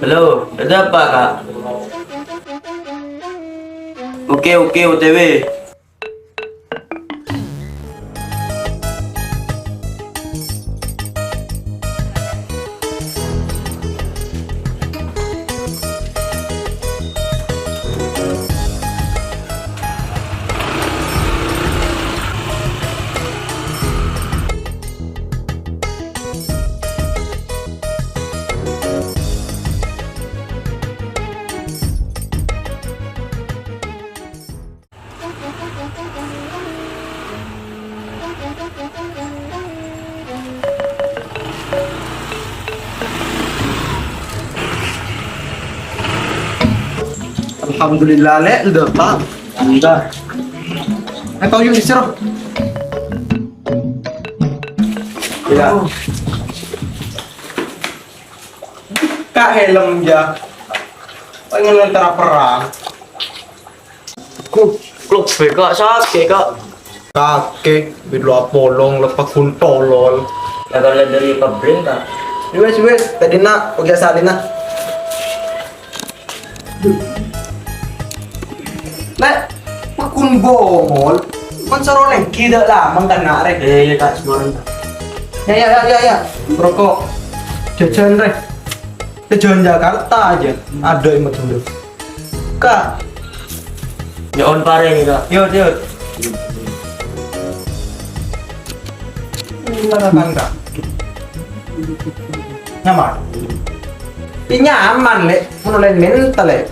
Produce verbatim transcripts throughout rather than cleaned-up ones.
Halo, ada apa, Kak? Oke, oke, O T W. Alhamdulillah, Lè', lu dâpa'. Alhamdulillah. Eh, tao yuk, istirahat. Iyâ. Ka' helm, jâ. Pengen lentera perang. Ku, klok be, Kak, sakè', Kak. Kakè, bit lo apolong, lepa gun tolol. Ya, kalau dari pabrik, Kak. Wes, wes, tadi nak, oke, salin, nah. Lè', pakun bongol. Kan soro lenggi dak lamang kan nak, Rè. Eh, iya, Kak, semoran, Kak. Ya, ya, ya, ya, ya. Rokok. Jajan, Rè. Jajan Jakarta aja. Ada yang betul. Kak. Ya, on pare ini, Kak. Yo, yo. Mana kan, Kak? Nyaman. Ini nyaman, Lè'. Ngono laèn mental, Lè'.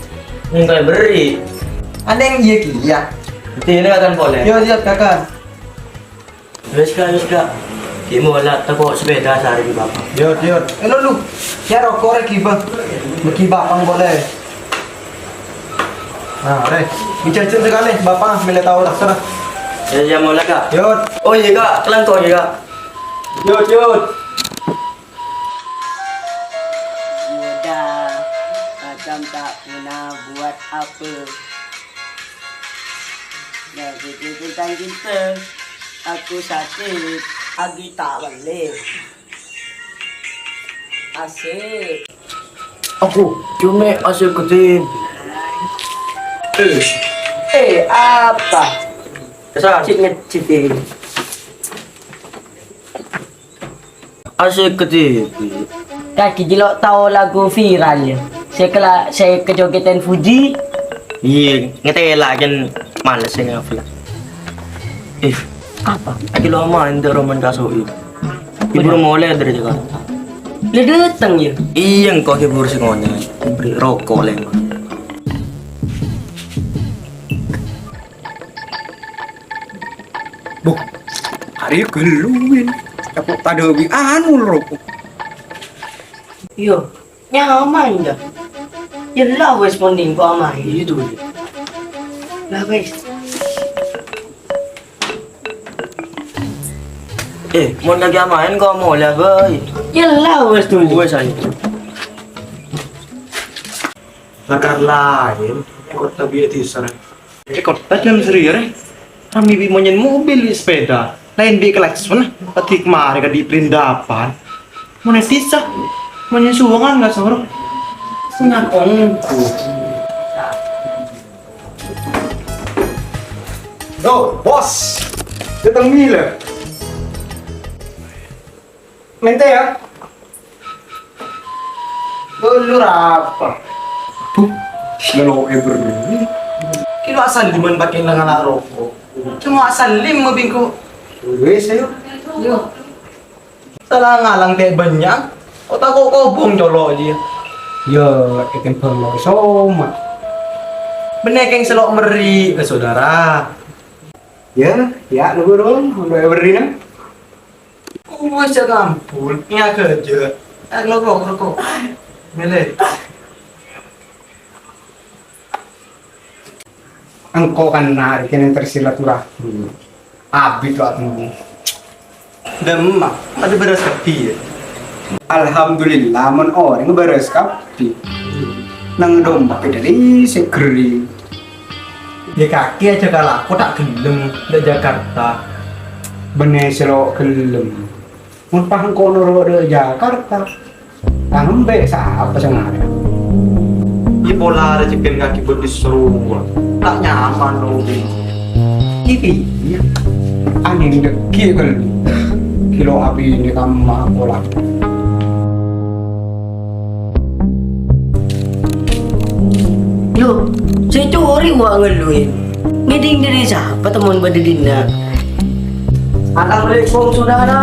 Enggak beri. Ada yang iya ki, ya. Ini akan boleh. Yo, siap, Kakak. Wis, Kak, wis, Kak. Ki mola teko sepeda sehari ki, Bapak. Yo, yo. Eh, lo, lu. Ya, rokok rè, Ki, Bang. Bagi Bapak boleh. Nah, rè. Ini jajan sekali, Bapak milih tahu terserah. Ya, ya, mola, Kak. Yo. Oh, iya, Kak. Kelangkong, iya, Kak. Yo, yo. Muda, macam tak guna buat apa. Berpikir tentang cinta, aku sakit, agi tak boleh. Asik. Aku cuma asik kecil. Eh, eh, apa? Besar. Cik ngecit ini. Asik kecil. Kaki jelok tao lagu viral ya. Saya kela, saya kejogetan Fuji. Iya, ngetela kan males sih ngafla. Eh, apa? Lagi lo main di roman kasoi. Ibu mulai dari Jakarta. Dia datang ya? Iya, engkau hibur semuanya. Beri rokok lem. Buh, hari gelluin. Aku tadi anu rokok. Iya, nyaman ya. Ya lah wes mending kok aman. Iya tuh. Lah wes. Eh, mau lagi main kok mau lah, boy. Ya lah wes tuh. Wes ayo. Lakar laèn, kota biya' dhisar. È kota jhâ' sèrè, rè. Ramè bi' monyèn mobil, bi' sepeda. Laèn bi' klakson, paghi' kemari ka di' Perindapan. Mon è dhisa, monyèn suwungan ka soro. Senang onggu. Duh, bos. Dâteng mèlè. Mènta ya. Lulur apa? Buh, melo eber. Kilo asal di mana pakai nengah rokok. Cuma asal lima bingko. Wes ayo. Yo. Salah ngalang teh banyak. Kok tak kok kobong colok aja. Ya, ikan belor soma. Bener keng selok meri, eh, saudara. Ya, ya, lu burung, udah eber ini. Wes, jhâ' ngampol, nyaga jhâ'. Eh, roko', roko'. Mèlè. Engko' kan narèkè nèng tersilaturahmi. Abit lo atemu. Dâmma, ada beras kabbhi ya? Alhamdulillah, mon orèng beras kabbhi. Nang dompet dâri sè ghering. Yâ kakè aja kalako ta' ghellem dâ' Jakarta. Bânnè sè lo' ghellem. Mon pas engko' noro' dâ' Jakarta, tang embi' sapa sè ngarep? Pola rejhekkèn kakè bâdâ soro. Ta' nyaman, Robi. Iki, iyâ. Angèn dâgghi' kali. Kilo api ini kamma pola. Loh, sè cori wa' ngelluin. Ngèdhing dâri sapa, temmo bâdâ dinna'? Assalamualaikum, Saudara.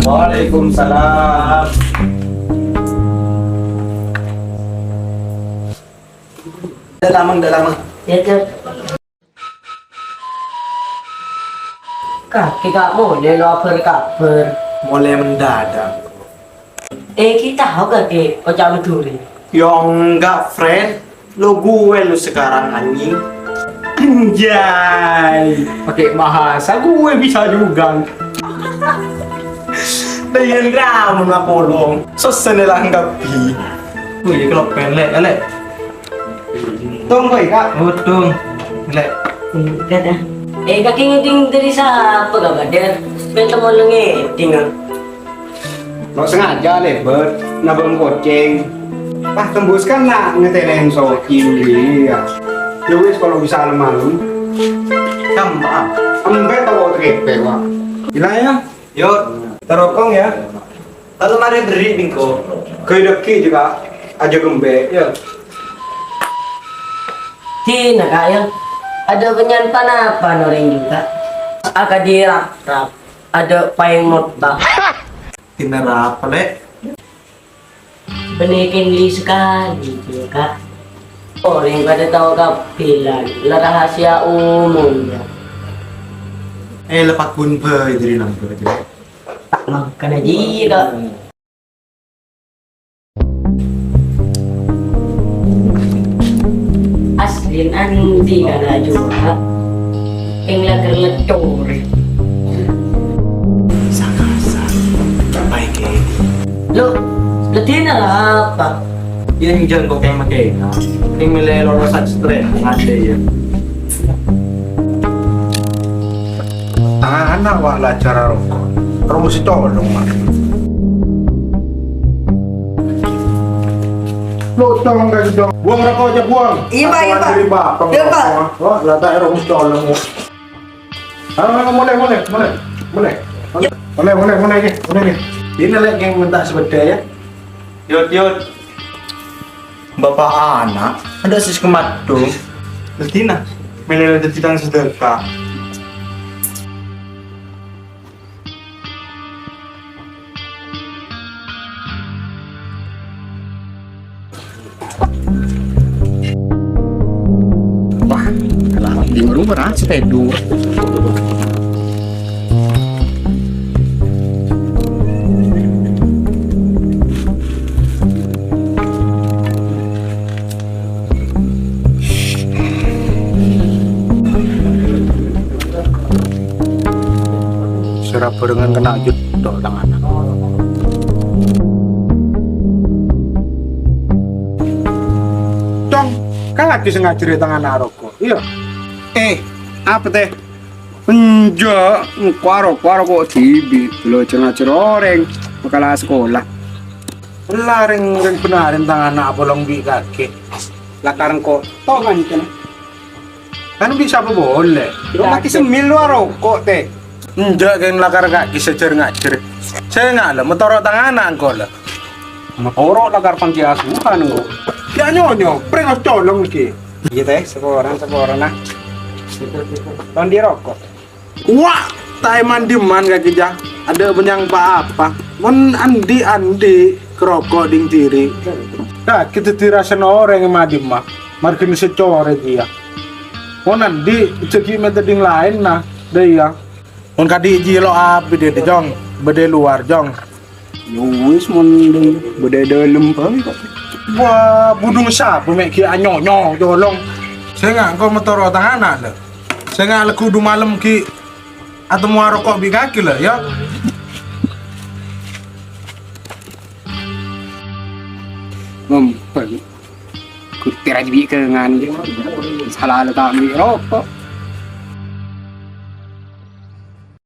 Waalaikumsalam. Dalamang, dalamang. Iyâ, Cak. Kakè, Kak, molè lo' abhâr-kabhâr. Molè mendadak. Eh, kita tahu kakè, oca' Madhurâ. Ya enggak, friend. Lo gue lo sekarang, anjing. Anjay. Pakai bahasa gue bisa juga. Dengan kamu nak polong. Susah nih langgapi. Wih, kalau pendek, elek. Tong, koy, Kak. Udung. Lek. Enggak dah. Eh, kakè ngèdhing dâri sapa, Kak Badar? Pènta molè ngèdhing, ah. Lo' sengaja lèbât, nabâng kocèng. Pas tembus kan na' ngetèlèn soci, iyâ. Ya wis, kalau bisa malem-malem. Gampang. Embè tao tekepè, Pak. Gila ya? Yot, tarokong ya. Lalu mari beri bingko. Ghâi dâgghi' jâ, Kak. Ajâ ghembhâ, yâ. Dina, Kak, yâ. Adâ' bânnya'an pa-napa orèng jâ, Kak? Akadhi rap-rap. Adâ' paèng motta. Dina rapa, Lè'? Bânnè kèng li sakalè, yâ, Kak. Orèng padâ tao kabbhi, la rahasia umum, yâ. Eh, lepak bun bhâi dâri nangghâ, Lè'. Ta' mangkana jiyâ, Kak. Aslina andi' kana' jhuwa, Kak. Eng la kerlet core. Sakasa, baik ini. Lo, ladina apa? Yang jangan kau kayak makanya. Ini milih lolosan straight, ada ya. Tangan anak wa' la acara roko'. Terus colong, Mak. Lo tolong kasih dong. Buang rokok aja, buang. Iya, Pak, iya, Pak. Aku antri Bapak. Iya, Pak. Wah, lah tak rokok colong. Ah, mulai, mulai, mulai, mulai. Iya. Mulai, mulai, mulai, nih, mulai, nih. Ini lagi yang minta sepeda ya. Yot, yot. Bapa' ana', adâ' sè kemmadhu. Ladina, mèlè dhâddhi tang sedekah. Wah, lah, di rumah, ah, sepeda. Sera barengan kena jut, tok, tangana. Cong, kan lagi sengaja di tangana rokok, iya? Eh, apa teh? Enjâ', engko' aro-, ko' aroko' dhibi', lo jeng-ajeng orèng, makala sakola. Ella rèng-, rèng bhenarèn tang ana' apolong bi' kakè. Lakar engko' to ngancèn. Kan bisa apa boleh? Lo maki semmil lo aroko', tè. Enjâ' kèng lakar kakè sajâr-ngajâr. Sènga' la, matoro' tang ana' engko' la. Matoro' lakar panti asuhan engko'. Ya nyonyo, prèngos colong kè. Iyâ, tè, saporana, saporana. Tondi roko'. Wah, ta' èman-dimman kakè, jâ. Adâ' bânnya'an pa-apa. Mon andi'-andi' karoko' ding diri. Kakè dhâddhi rasana orèng èman-dimma. Marghâna sè corè kèya. Mon andi', jâ ghi' mènta ding laènna, dâ' iyâ. Mon kadhi' jiyâ lo' abit, dâ' Jong. Bâdâ è lowar, Jong. Ya wis, mon dâ' bâdâ è dâlem bhâi kok. Wah, budung sapa mè' ghi' anyonyo, colong. Sènga' engko' matoro' tang ana', la. Sènga' lagghu' du malem ghi' atemmowa roko' bi' kakè, la, ya. Mem, bhâi. Kutir aja bi' kèngan. Sala la ta' bi' roko'.